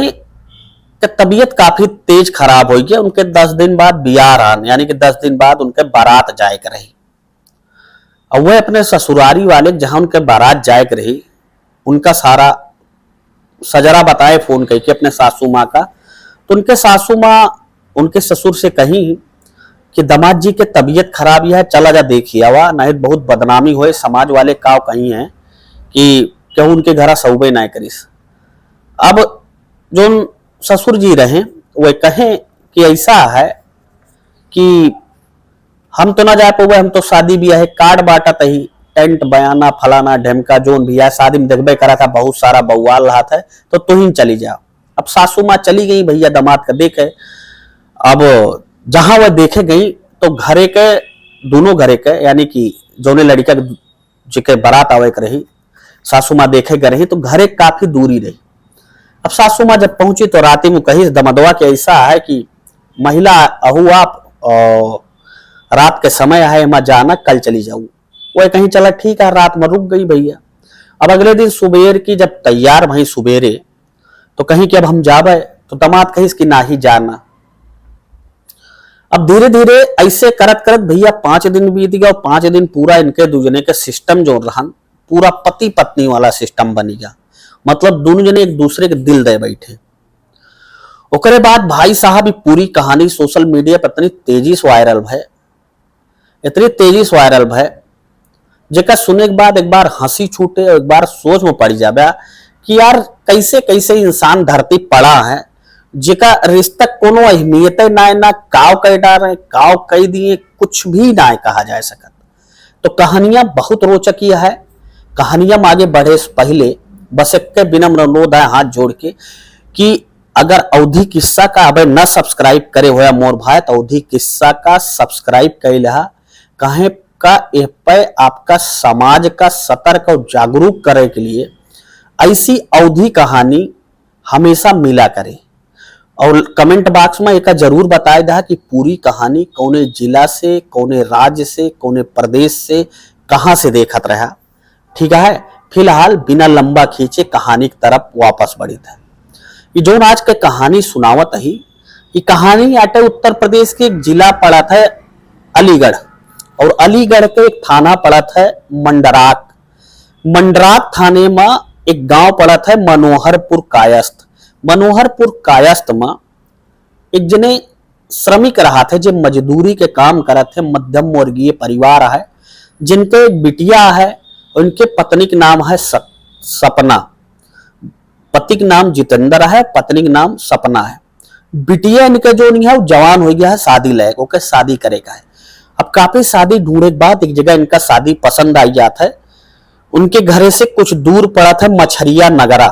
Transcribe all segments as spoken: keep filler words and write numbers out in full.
के तबीयत काफी तेज खराब होइ गया। उनके दस दिन बाद बियाह रहन, यानी कि दस दिन बाद उनके बारात जाए के रही। और वह अपने ससुरारी वाले के, जहाँ उनके बारात जाए के रही, उनका सारा सजरा बताए फोन करके अपने सासू माँ का। तो उनके सासू माँ उनके ससुर से कही कि दामाद जी के तबीयत खराब ही है, चला जा देखी आवा, नहीं तो बहुत बदनामी होए, समाज वाले काव कही हैं कि केहू उनके घरा सउबे ना करिस। अब जोन ससुर जी रहे, वह कहे कि ऐसा है कि हम तो ना जा पउबे, हम तो शादी बियाह कार्ड बांटत ही, टेंट बयाना फलाना ढेमका जोन भी है, शादी में देखबे करा था बहुत सारा बउआल रहा था, तो तुहिन चली जाओ। अब सासू माँ चली गई भैया दामाद का देखे। अब जहाँ वह देखे गई तो घरे के, दोनों घरे के, यानी कि जोने लड़का के जेके बारात आवे के रही, सासू माँ देखे के रही, तो घरे काफी दूरी रही। अब सासू माँ जब पहुंची तो राती में कही दमदवा के ऐसा है कि महिला अहू आप, अ, रात के समय है, एमा जाना, कल चली जाऊ। वह कहीं चला ठीक है, रात में रुक गई भैया। अब अगले दिन सुबेर की जब तैयार भई सुबेरे, तो कहीं कि अब हम जाबे, तो दामाद कहिस कि नाही जाना। अब धीरे धीरे ऐसे करत करत भैया पाँच दिन बीत गया और पाँच दिन पूरा इनके दू जने के सिस्टम जो रहन, पूरा पति पत्नी वाला सिस्टम बन गया। मतलब दोनों जने एक दूसरे के दिल दे बैठे। ओकरे बाद भाई साहब, ई पूरी कहानी सोशल मीडिया पर इतनी तेजी से वायरल भय, इतनी तेजी से वायरल भय, जेका सुने के बाद एक बार हंसी छूटे और एक बार सोच में पड़ जाबे कि यार, कैसे कैसे इंसान धरती पड़ा है, जेका रिश्ता कोनो अहमियत ना है, ना काव कह डारे, काव कह दिए, कुछ भी ना है कहा जा सकत। तो कहानियां बहुत रोचक ही है। कहानियां में आगे बढ़े से पहले बस एक विनम्र अनुरोध है हाथ जोड़ के कि अगर अवधी किस्सा का अबे न सब्सक्राइब करे होया मोर भाई, तो अवधी किस्सा का सब्सक्राइब कर लिहा। काहे का एह पे आपका समाज का सतर्क और जागरूक करे के लिए ऐसी अवधी कहानी हमेशा मिला करे। और कमेंट बॉक्स में एका जरूर बताए दा कि पूरी कहानी कौने जिला से, कौने राज्य से, कौने प्रदेश से, कहाँ से देखत रहा। ठीक है, फिलहाल बिना लंबा खींचे कहानी की तरफ वापस बढ़ित है। ये जौन आज के कहानी सुनावत ही, ये कहानी आटे उत्तर प्रदेश के एक जिला पड़त है अलीगढ़, और अलीगढ़ के एक थाना पड़त है मंडराक। मंडराक थाने में एक गांव पड़त है मनोहरपुर कायस्थ। मनोहरपुर कायस्थ में एक जने श्रमिक रहत है, जे मजदूरी के काम करत है, मध्यम वर्गीय परिवार है, जिनके एक बिटिया है, उनके पत्नी के नाम है सप-, सपना। पति के नाम जितेंद्र है, पत्नी के नाम सपना है। बिटिया इनके जो नहीं है, वो जवान हो गया है, शादी लायक, ओके शादी करे का है। अब काफी शादी ढूंढे के बाद एक जगह इनका शादी पसंद आई जात है। उनके घरे से कुछ दूर पड़त है मछरिया नगरा।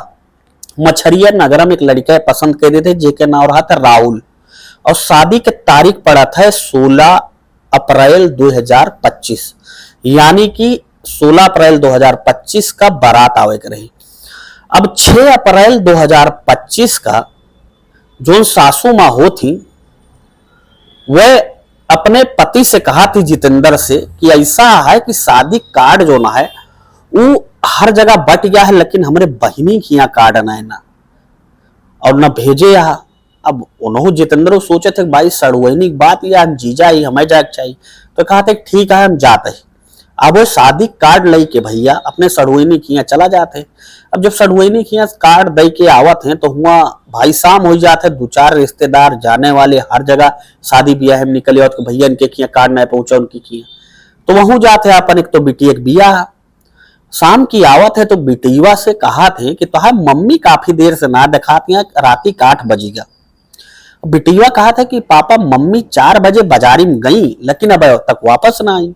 मछरिया नगरा में एक लड़का पसंद कर देते, जेके नाम रहत है राहुल, और शादी के तारीख पड़त है सोलह अप्रैल दो हज़ार पच्चीस, यानी कि सोलह अप्रैल दो हज़ार पच्चीस का बारात आवे के रही। अब छह अप्रैल दो हज़ार पच्चीस का जोन सासू माँ होत ही, वह अपने पति से कहा थी जितेंद्र से कि ऐसा है कि शादी कार्ड जो ना है, वो हर जगह बट गया है, लेकिन हमरे बहिनी के यहाँ कार्ड ना है ना, और ना भेजे यहाँ। अब उन्हों जितेंद्र सोचे थे, भाई, सड़ुआइनी की बात, या हम जीजा ही, हमें जाए के चाहिए। तो कहा थे, ठीक है, हम जाते हैं। अब वो शादी कार्ड लेके भैया अपने सड़ुआइनी के यहाँ चला जाते हैं। अब जब सड़ुआइनी के यहाँ कार्ड दे के आवत हैं, तो हुआ भाई शाम हो जाते हैं, दो चार रिश्तेदार जाने वाले हर जगह शादी ब्याह में निकले होत कि भैया इनके किया कार्ड नहीं पहुंचा, उनके किया। तो वहूँ जाते हैं अपन, एक तो बिटिया के बियाह, शाम की आवत है तो बिटिया से कहा थे कि तोहार मम्मी काफी देर से ना दिखाती हैं, राती के आठ बजी गा। बिटिया कहा था कि पापा, मम्मी चार बजे बाजारी में गई, लेकिन अब तक वापस ना आई।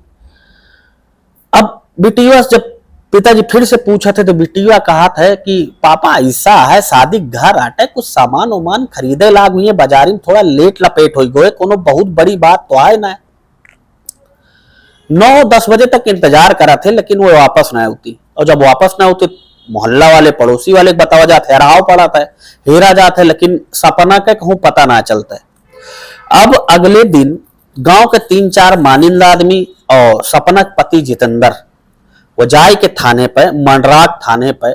अब बिटिया से जब पिताजी फिर से पूछा थे तो बिटिया कहा था कि पापा, ऐसा है, शादी घर आटे, कुछ सामान वामान खरीदे लाग हुई है, बाजारी में थोड़ा लेट लपेट हो गए, कोनो बहुत बड़ी बात तो आए ना। नौ दस बजे तक इंतजार करा थे, लेकिन वो वापस ना होती। और जब वापस ना होती, मोहल्ला वाले, पड़ोसी वाले के बतावा जात है, रहाव पड़ा था, हेरा जात है, लेकिन सपना के कहूँ पता ना चलता है। अब अगले दिन गांव के तीन चार मानिंदा आदमी और सपना के पति जितेंद्र, वो जाए के थाने पे, मंडराक थाने पे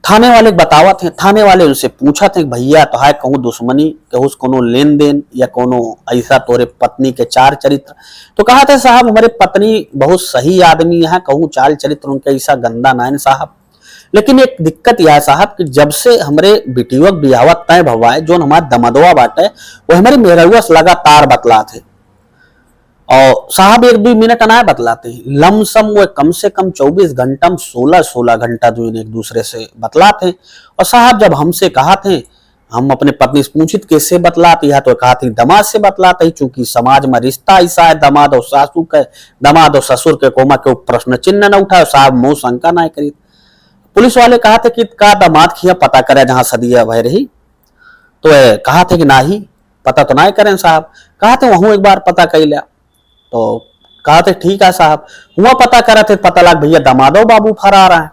थाने वाले बतावत हैं, थाने वाले उनसे पूछत हैं, "भइया, तोहार कहूँ दुश्मनी, कहूँ से कोनो लेन देन या कोनो ऐसा तोहरे पत्नी के चार चरित्र?" तो कहत है, "साहब, हमरे पत्नी बहुत सही आदमी है, कहूँ चाल चरित्र उनके ऐसा गंदा ना है साहब, लेकिन एक दिक्कत यह है साहब कि जब से हमरे बिटिया के बियाहवा तय भवा है, जोन हमार दमदवा बाटे, वो हमरे मेहररुआ से लगातार बतलात है।" और साहब एक दुइ मिनट ना बतलात हैं, लमसम वो कम से कम चउबीस घंटा में सोलह सोलह घंटा दुइ एक दूसरे से बतलात हैं। और साहब जब हमसे कहत हैं, हम अपने पत्नी से पूछित कैसे बतलात, यह तो कहत हैं दमाद से बतलात है, चूंकि समाज में रिश्ता ऐसा है, दमाद और सासू के, दमाद और ससुर के कोमा के प्रश्न चिन्ह न उठाए, साहब मुंह शंका ना करी। पुलिस वाले कहत हैं कि का दमाद खिया पता करे जहाँ सदिया भय रही, तो ये कहत हैं कि नाही, पता तो ना करें साहब। कहत हैं वहूँ एक बार पता कइला। तो कहत हैं ठीक है साहब, हुआ पता करत है, पता लाग भइया दमादो बाबू फरार हैं।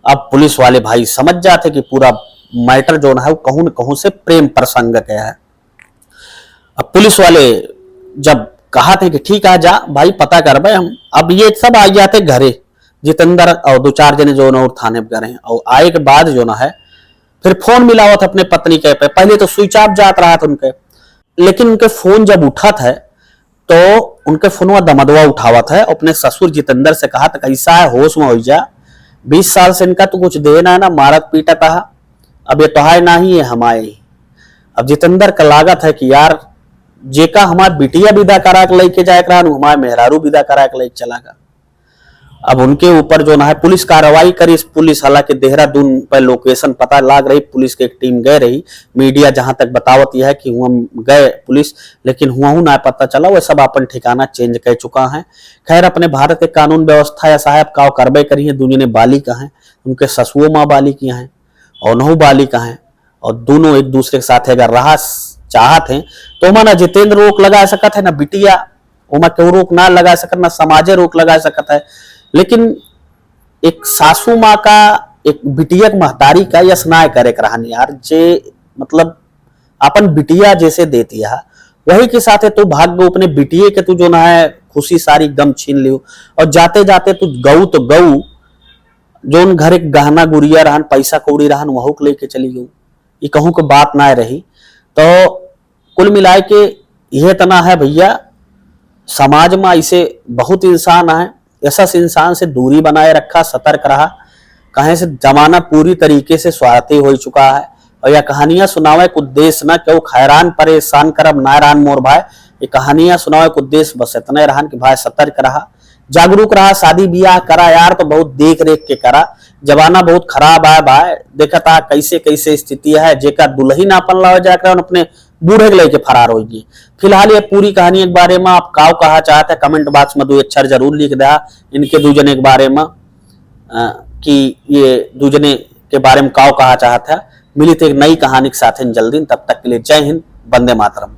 अब पुलिस वाले भाई समझ जाते कि पूरा मैटर जो है वो कहूँ न कहूँ से प्रेम प्रसंग के है। अब पुलिस वाले जब कहत हैं कि ठीक है जा भाई पता करबे हम, अब ये सब आ जाते घरे, जितेंद्र और दो चार जने जो ना और थाने पर गए हैं और आए के बाद जो ना है फिर फोन मिलावत अपने पत्नी के पे, पहले तो स्विच ऑफ जात रहा था उनके, लेकिन उनके फोन जब उठत है तो उनके फोनवा दमदवा उठावत है, अपने ससुर जितेंद्र से कहत, "कैसा है, होश में हो जा, बीस साल से इनका तो कुछ देना है ना, मारत पीटत है, अब ये तोहाय ना ही, ये हमाय ही।" अब जितेंद्र का लागत है कि यार, जेका हमार बिटिया विदा करा के लेके जाए के रहन, हमार मेहरारू विदा करा के लेके चला गा। अब उनके ऊपर जो ना है पुलिस कार्रवाई करी। पुलिस हालांकि देहरादून पर लोकेशन पता लाग रही, पुलिस की एक टीम गए रही। मीडिया जहां तक बतावत यह है कि हुआ गए पुलिस, लेकिन हुआ हूँ ना पता चला, वह सब अपन ठिकाना चेंज कर चुका है। खैर, अपने भारत के कानून व्यवस्था या साहब काव करबे करी है, दुनिया ने बालिक हैं, उनके ससुओ माँ बालिक हैं और नहु बालिक हैं, और दोनों एक दूसरे के साथ अगर रहा स-, चाहत हैं, तो ओमा ना जितेंद्र रोक लगा सकत है, ना बिटिया, ओमा केहू रोक ना लगा सकत, ना समाजे रोक लगा सकत है। लेकिन एक सासू माँ का, एक बिटिया के महतारी का यस ना करे के रहन यार, जे मतलब अपन बिटिया जैसे देती है, वही के साथ है तू भाग गऊ, अपने बिटिया के तू जो ना है खुशी सारी गम छीन लियो, और जाते जाते तू गऊ तो गऊ, जोन घर एक गहना गुरिया रहन, पैसा कौड़ी रहन, वहू के लेके चली गऊ। ये कहूँ के बात ना रही। तो कुल मिलाए के यह तना है भैया, समाज में ऐसे बहुत इंसान है, ऐसा इंसान से दूरी बनाए रखा, सतर्क रहा, कहें से जमाना पूरी तरीके से स्वार्थी हो चुका है। और यह कहानियां सुनावे के उद्देश्य ना केहू हैरान परेशान करब ना रहन मोर भाई, ये कहानियां सुनावे के उद्देश्य बस इतना रहन कि भाई सतर्क रहा, जागरूक रहा, शादी ब्याह करा यार तो बहुत देख रेख के करा, जमाना बहुत खराब है भाई, देखत आ कैसे कैसे स्थिति है, जेकर दुल्हन आपन लावे जाए रहन अपने बूढ़े के लेके फरार हो गई। फिलहाल ये पूरी कहानी के बारे में आप काव कहा चाहते हैं, कमेंट बॉक्स में दो अक्षर जरूर लिख दे इनके दू जने के बारे में, अ, कि ये दू जने के बारे में काव कहा चाहते हैं। मिली थे एक नई कहानी के साथ जल्दी, तब तक के लिए जय हिंद, वंदे मातरम।